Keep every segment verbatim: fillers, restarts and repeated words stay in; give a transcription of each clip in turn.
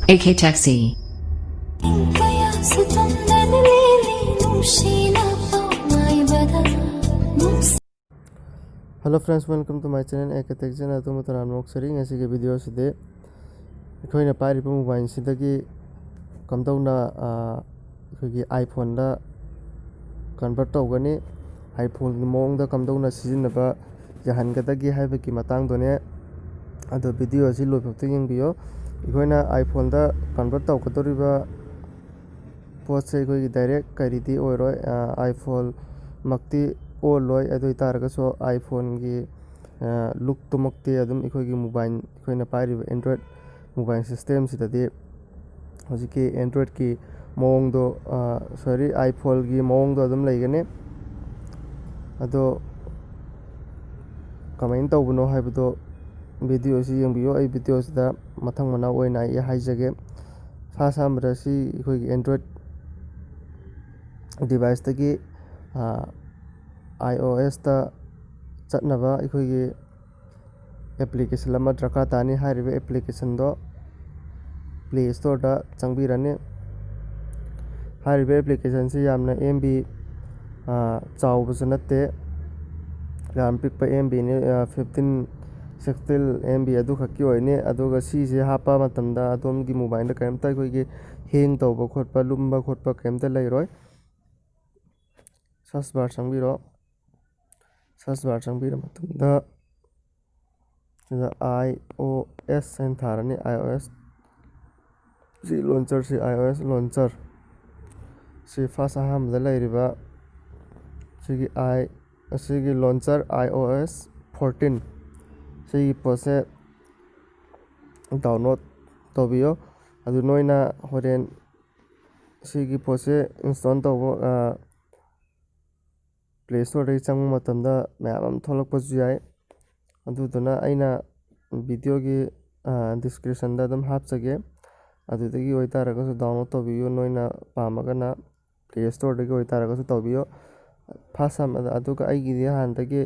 A K Taxi. ꯀꯌꯥꯁꯨ ꯇꯝꯗꯅ ꯂꯦꯜꯂꯤ ꯅꯨꯡꯁꯤꯅ ꯄꯥꯎꯃꯥꯏꯕꯗ ꯅꯨꯡꯁꯤ Hello friends, welcome to my channel, A K Tech Channel. ꯑꯗꯣꯝꯕꯨ ꯇꯔꯥꯝꯅ ꯑꯣꯛꯆꯔꯤ꯫ ꯉꯁꯤꯒꯤ ꯚꯤꯗꯤꯑꯣ ꯑꯁꯤꯗꯤ ꯑꯩꯈꯣꯏꯅ ꯄꯥꯏꯔꯤꯕ ꯃꯣꯕꯥꯏꯜꯁꯤꯗꯒꯤ ꯀꯝꯗꯧꯅ ꯑꯩꯈꯣꯏꯒꯤ ꯑꯥꯏꯐꯣꯟꯗ ꯀꯟꯚꯔꯠ ꯇꯧꯒꯅꯤ, ꯑꯥꯏꯐꯣꯟꯒꯤ ꯃꯑꯣꯡꯗ ꯀꯝꯗꯧꯅ ꯁꯤꯖꯤꯟꯅꯕ ꯌꯥꯍꯟꯒꯗꯒꯦ ꯍꯥꯏꯕꯒꯤ ꯃꯇꯥꯡꯗꯨꯅꯦ꯫ ꯑꯗꯣ ꯚꯤꯗꯤꯑꯣ ꯑꯁꯤ ꯂꯣꯏꯐꯥꯎꯇ ꯌꯦꯡꯕꯤꯌꯣ꯫ ꯑꯩꯈꯣꯏꯅ ꯑꯥꯏꯐꯣꯟꯗ ꯀꯟꯚꯔꯠ ꯇꯧꯒꯗꯧꯔꯤꯕ ꯄꯣꯠꯁꯦ ꯑꯩꯈꯣꯏꯒꯤ ꯗꯥꯏꯔꯦꯛ ꯀꯔꯤꯗꯤ ꯑꯣꯏꯔꯣꯏ, ꯑꯥꯏꯐꯣꯟꯃꯛꯇꯤ ꯑꯣꯜꯂꯣꯏ꯫ ꯑꯗꯨ ꯑꯣꯏ ꯇꯥꯔꯒꯁꯨ ꯑꯥꯏꯐꯣꯟꯒꯤ ꯂꯨꯛꯇꯨꯃꯛꯇꯤ ꯑꯗꯨꯝ ꯑꯩꯈꯣꯏꯒꯤ ꯃꯣꯕꯥꯏꯜ, ꯑꯩꯈꯣꯏꯅ ꯄꯥꯏꯔꯤꯕ ꯑꯦꯟꯗ꯭ꯔꯣꯏꯗ ꯃꯣꯕꯥꯏꯜ ꯁꯤꯁꯇꯦꯝꯁꯤꯗꯗꯤ ꯍꯧꯖꯤꯛꯀꯤ ꯑꯦꯟꯗ꯭ꯔꯣꯏꯗꯀꯤ ꯃꯑꯣꯡꯗꯣ, ꯁꯣꯔꯤ, ꯑꯥꯏꯐꯣꯟꯒꯤ ꯃꯑꯣꯡꯗꯣ ꯑꯗꯨꯝ ꯂꯩꯒꯅꯤ꯫ ꯑꯗꯣ ꯀꯃꯥꯏꯅ ꯇꯧꯕꯅꯣ ꯍꯥꯏꯕꯗꯣ ꯚꯤꯗꯤꯑꯣꯁꯤ ꯌꯦꯡꯕꯤꯌꯨ꯫ ꯑꯩ ꯚꯤꯗꯤꯑꯣꯁꯤꯗ ꯃꯊꯪ ꯃꯅꯥꯎ ꯑꯣꯏꯅ ꯑꯩ ꯍꯥꯏꯖꯒꯦ꯫ ꯐꯥꯔꯁ ꯑꯍꯥꯟꯕꯗ ꯁꯤ ꯑꯩꯈꯣꯏꯒꯤ ꯑꯦꯟꯗ꯭ꯔꯣꯏꯗ ꯗꯤꯚꯥꯏꯁꯇꯒꯤ ꯑꯥꯏ ꯑꯣ ꯑꯦꯁꯇ ꯆꯠꯅꯕ ꯑꯩꯈꯣꯏꯒꯤ ꯑꯦꯄ꯭ꯂꯤꯀꯦꯁꯟ ꯑꯃ ꯗꯔꯀꯥꯔ ꯇꯥꯅꯤ꯫ ꯍꯥꯏꯔꯤꯕ ꯑꯦꯄ꯭ꯂꯤꯀꯦꯁꯟꯗꯣ ꯄ꯭ꯂꯦ ꯁ꯭ꯇꯣꯔꯗ ꯆꯪꯕꯤꯔꯅꯤ꯫ ꯍꯥꯏꯔꯤꯕ ꯑꯦꯄ꯭ꯂꯤꯀꯦꯁꯟꯁꯤ ꯌꯥꯝꯅ ꯑꯦꯝ ꯕꯤ ꯆꯥꯎꯕꯁꯨ ꯅꯠꯇꯦ, ꯌꯥꯝ ꯄꯤꯛꯄ ꯑꯦꯝ ꯕꯤꯅꯤ, ꯐꯤꯐꯇꯤꯟ ꯁꯤꯛꯁꯇꯤꯟ ꯑꯦꯝ ꯕꯤ ꯑꯗꯨꯈꯛꯀꯤ ꯑꯣꯏꯅꯤ꯫ ꯑꯗꯨꯒ ꯁꯤꯁꯦ ꯍꯥꯞꯄ ꯃꯇꯝꯗ ꯑꯗꯣꯝꯒꯤ ꯃꯣꯕꯥꯏꯜꯗ ꯀꯔꯤꯝꯇ ꯑꯩꯈꯣꯏꯒꯤ ꯍꯦꯡ ꯇꯧꯕ ꯈꯣꯠꯄ, ꯂꯨꯝꯕ ꯈꯣꯠꯄ ꯀꯔꯤꯝꯇ ꯂꯩꯔꯣꯏ꯫ ꯁꯔꯁ ꯕꯥꯔ ꯆꯪꯕꯤꯔꯣ꯫ ꯁꯔꯁ ꯕꯥꯔ ꯆꯪꯕꯤꯔ ꯃꯇꯨꯡꯗ ꯁꯤꯗ ꯑꯥꯏ ꯑꯣ ꯑꯦꯁ ꯍꯥꯏꯅ ꯊꯥꯔꯅꯤ꯫ I O S C ꯂꯣꯟꯆꯔꯁꯤ, I O ꯑꯦꯁ ꯂꯣꯟꯆꯔ ꯁꯤ ꯐꯥꯔꯁ ꯑꯍꯥꯟꯕꯗ ꯂꯩꯔꯤꯕ ꯁꯤꯒꯤ ꯑꯥꯏ ꯑꯁꯤꯒꯤ ꯂꯣꯟꯆꯔ ꯑꯥꯏ ꯑꯣ ꯑꯦꯁ ꯐꯣꯔꯇꯤꯟ ꯁꯤꯒꯤ ꯄꯣꯠꯁꯦ ꯗꯥꯎꯟꯂꯣꯗ ꯇꯧꯕꯤꯌꯣ꯫ ꯑꯗꯨ ꯅꯣꯏꯅ ꯍꯣꯔꯦꯟ ꯁꯤꯒꯤ ꯄꯣꯠꯁꯦ ꯏꯟꯁꯇꯣꯜ ꯇꯧꯕ, ꯄ꯭ꯂꯦ ꯁ꯭ꯇꯣꯔꯗꯒꯤ ꯆꯪꯕ ꯃꯇꯝꯗ ꯃꯌꯥꯝ ꯑꯃ ꯊꯣꯛꯂꯛꯄꯁꯨ ꯌꯥꯏ꯫ ꯑꯗꯨꯗꯨꯅ ꯑꯩꯅ ꯚꯤꯗꯤꯑꯣꯒꯤ ꯗꯤꯁꯀ꯭ꯔꯤꯞꯁꯟꯗ ꯑꯗꯨꯝ ꯍꯥꯞꯆꯒꯦ꯫ ꯑꯗꯨꯗꯒꯤ ꯑꯣꯏꯇꯥꯔꯒꯁꯨ ꯗꯥꯎꯟꯂꯣꯗ ꯇꯧꯕꯤꯌꯨ, ꯅꯣꯏꯅ ꯄꯥꯝꯃꯒꯅ ꯄ꯭ꯂꯦ ꯁ꯭ꯇꯣꯔꯗꯒꯤ ꯑꯣꯏꯇꯥꯔꯒꯁꯨ ꯇꯧꯕꯤꯌꯨ꯫ ꯐꯥꯔꯁ ꯁꯝ ꯑꯗꯨꯒ ꯑꯩꯒꯤꯗꯤ ꯍꯥꯟꯅꯗꯒꯤ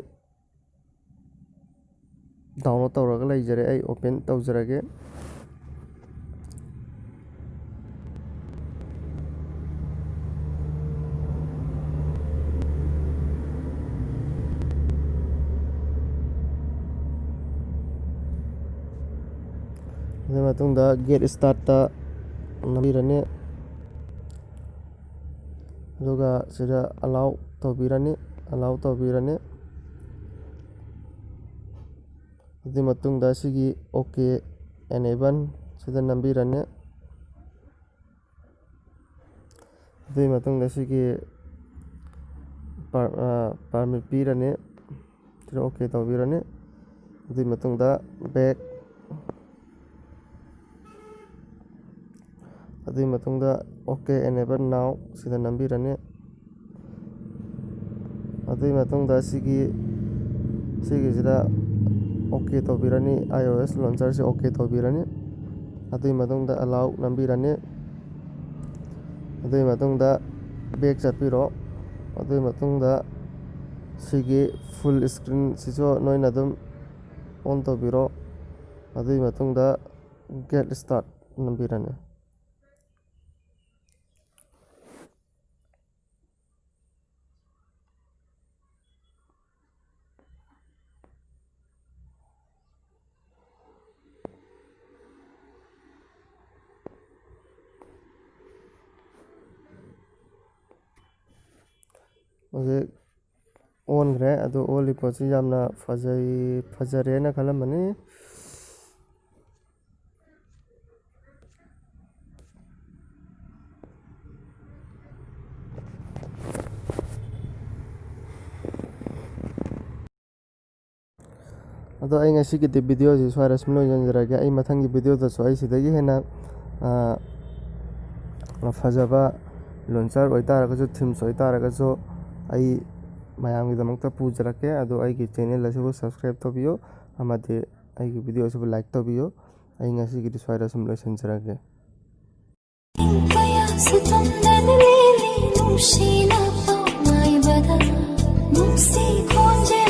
ꯗꯥꯎꯟꯂꯣꯗ ꯇꯧꯔꯒ ꯂꯩꯖꯔꯦ꯫ ꯑꯩ ꯑꯣꯄꯦꯟ ꯇꯧꯖꯔꯒꯦ꯫ ꯑꯗꯨꯒꯤ ꯃꯇꯨꯡꯗ Get Startꯇ ꯅꯝꯕꯤꯔꯅꯤ꯫ ꯑꯗꯨꯒ ꯁꯤꯗ Allow ꯇꯧꯕꯤꯔꯅꯤ, Allow ꯇꯧꯕꯤꯔꯅꯤ꯫ ꯑꯗꯨꯒꯤ ꯃꯇꯨꯡꯗ ꯁꯤꯒꯤ OK Enable ꯁꯤꯗ ꯅꯝꯕꯤꯔꯅꯤ꯫ ꯑꯗꯨꯒꯤ ꯃꯇꯨꯡꯗ ꯁꯤꯒꯤ per-, ꯑ, permit ꯄꯤꯔꯅꯤ꯫ ꯁꯤꯗ OK ꯇꯧꯕꯤꯔꯅꯤ꯫ ꯑꯗꯨꯒꯤ ꯃꯇꯨꯡꯗ back, ꯑꯗꯨꯒꯤ ꯃꯇꯨꯡꯗ OK Enable Now ꯁꯤꯗ ꯅꯝꯕꯤꯔꯅꯤ꯫ ꯑꯗꯨꯒꯤ ꯃꯇꯨꯡꯗ ꯁꯤꯒꯤ, ꯁꯤꯒꯤꯁꯤꯗ OK ꯇꯧꯕꯤꯔꯅꯤ, iOS launcherꯁꯦ OK ꯇꯧꯕꯤꯔꯅꯤ꯫ ꯑꯗꯨꯒꯤ ꯃꯇꯨꯡꯗ Allow ꯅꯝꯕꯤꯔꯅꯤ꯫ ꯑꯗꯨꯒꯤ ꯃꯇꯨꯡꯗ back ꯆꯠꯄꯤꯔꯣ꯫ ꯑꯗꯨꯒꯤ ꯃꯇꯨꯡꯗ ꯁꯤꯒꯤ full screenꯁꯤꯁꯨ ꯅꯣꯏꯅ ꯑꯗꯨꯝ on ꯇꯧꯕꯤꯔꯣ꯫ ꯑꯗꯨꯒꯤ ꯃꯇꯨꯡꯗ Get Start ꯅꯝꯕꯤꯔꯅꯤ꯫ ꯍꯧꯖꯤꯛ ꯑꯣꯟꯈ꯭ꯔꯦ꯫ ꯑꯗꯣ ꯑꯣꯜꯂꯤ ꯄꯣꯠꯁꯤ ꯌꯥꯝꯅ ꯐꯖꯩ, ꯐꯖꯔꯦꯅ ꯈꯜꯂꯝꯃꯅꯤ꯫ ꯑꯗꯣ ꯑꯩ ꯉꯁꯤꯒꯤꯗꯤ videoꯁꯤ ꯁ꯭ꯋꯥꯏꯗ ꯁꯨꯝ ꯂꯣꯏꯁꯤꯟꯖꯔꯒꯦ꯫ ꯑꯩ ꯃꯊꯪꯒꯤ videoꯗꯁꯨ ꯑꯩ ꯁꯤꯗꯒꯤ ꯍꯦꯟꯅ, ꯑ, ꯐꯖꯕ launcher ꯑꯣꯏꯇꯥꯔꯒꯁꯨ, themes ꯑꯣꯏꯇꯥꯔꯒꯁꯨ ꯑꯩ ꯃꯌꯥꯝꯒꯤꯗꯃꯛꯇ ꯄꯨꯖꯔꯛꯀꯦ꯫ ꯑꯗꯣ ꯑꯩꯒꯤ channel ꯑꯁꯤꯕꯨ subscribe ꯇꯧꯕꯤꯌꯨ ꯑꯃꯗꯤ ꯑꯩꯒꯤ video ꯑꯁꯤꯕꯨ like ꯇꯧꯕꯤꯌꯨ꯫ ꯑꯩ ꯉꯁꯤꯒꯤꯗꯤ ꯁ꯭ꯋꯥꯏꯗ ꯁꯨꯝ ꯂꯣꯏꯁꯤꯟꯖꯔꯒꯦ꯫ ꯀꯌꯥꯁꯨ ꯇꯝꯗꯅ ꯂꯦꯜꯂꯤ ꯅꯨꯡꯁꯤꯅ ꯄꯥꯎꯃꯥꯏꯕꯗ, ꯅꯨꯡꯁꯤ ꯈꯣꯟꯖꯦꯜ